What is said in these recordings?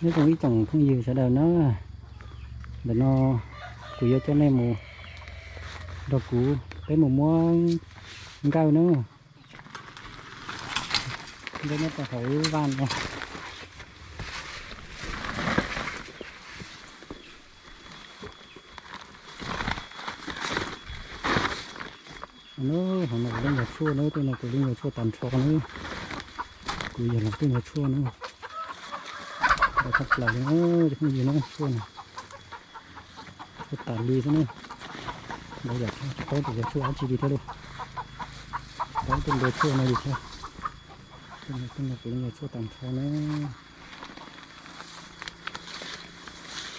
Nyob zoo ib tsoom phooj ywg sawv daws na, ntawm no kuv yuav coj nej mus nrog kuv peb mus muab nkawj na. Nkawj nyob rau hauv lub vaj no. Hauv no kuv lub nyuag tshuaj na, tej no kuv lub nyuag tshuaj tag nrho na. Kuv yog los tej nyuag tshuaj na. Ntau tshaj plaws li cov phooj ywg na, tshuaj no, tshuaj tas li xwb na. Ntau yam tsis paub tias yog tshuaj dab tsi li thiab li. Tsis paub tej npe tshuaj no li thiab. Tej no kuv lub nyuag tshuaj tag nrho na.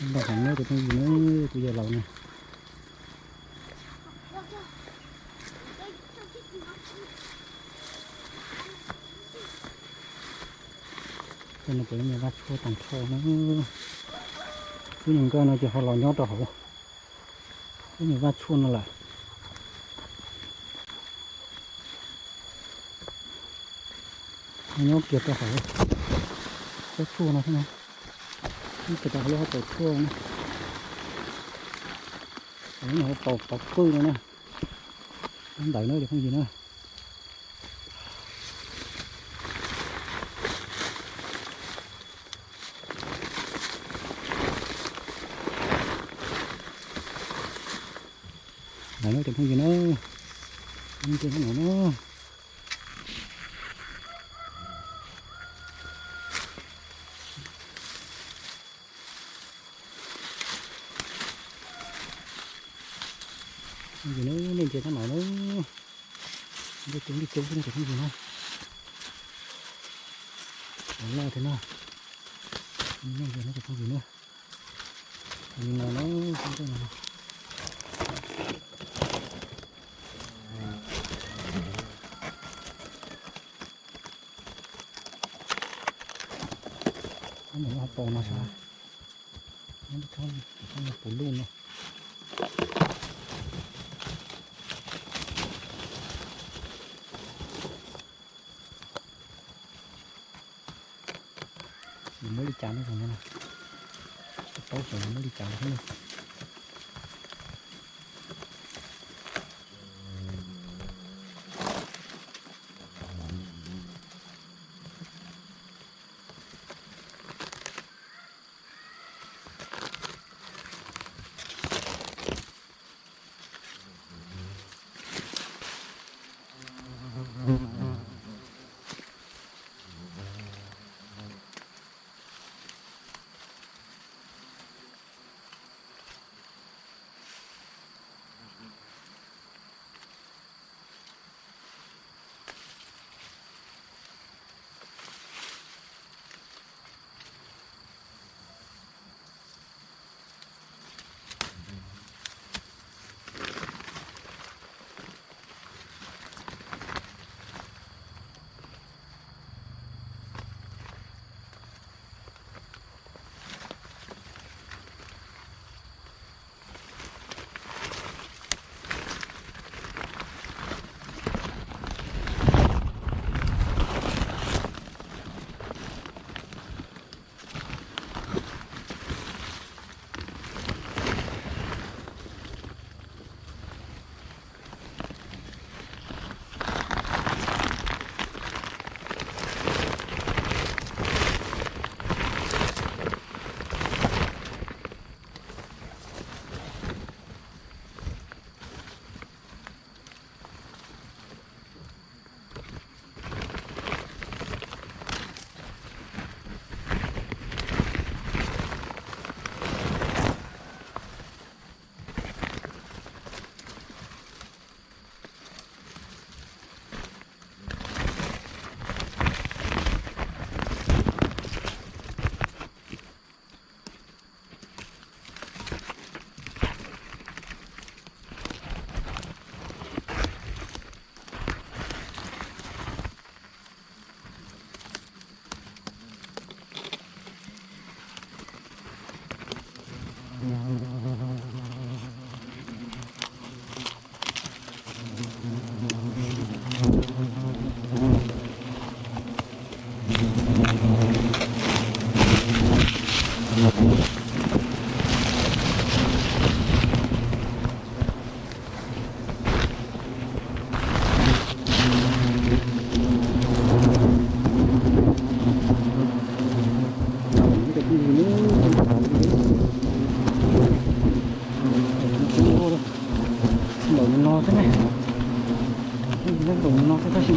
Ntau heev na cov phooj ywg na, kuv yog laus na. Tej no kuv lub nyuag vaj tshuaj tag nrho na. Lub nyuag nkawj no ces ho los nyob rau hauv lub nyuag vaj tshuaj no lawm. Nyob kiag rau hauv lub tshuaj no thiab na. Nyob kiag rau hauv lub hauv paus tshuaj na. Hauv lub nyuag hauv paus pov pwj no na. Ntawd na cov phooj ywg na. Ntawd na cov phooj ywg na. Ntsia no na. Phooj ywg na, nej ntsia sab no na. Ntsia coob li coob xwb na cov phooj ywg na. Loj thiab na. Nej ntsia na cov phooj ywg na. Li no na, nyob ntawm lub hauv paus no sab, nyob rau cov phooj ywg puv luj no. Nws muab li cas no zoo no na. Tsis paub xyov nws muab li cas no thiab na.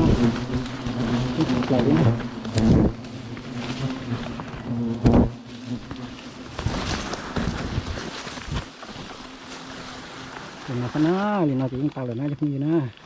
Plaws li na. Ces no xwb na, li no ces yeej tau lawm na cov phooj ywg na.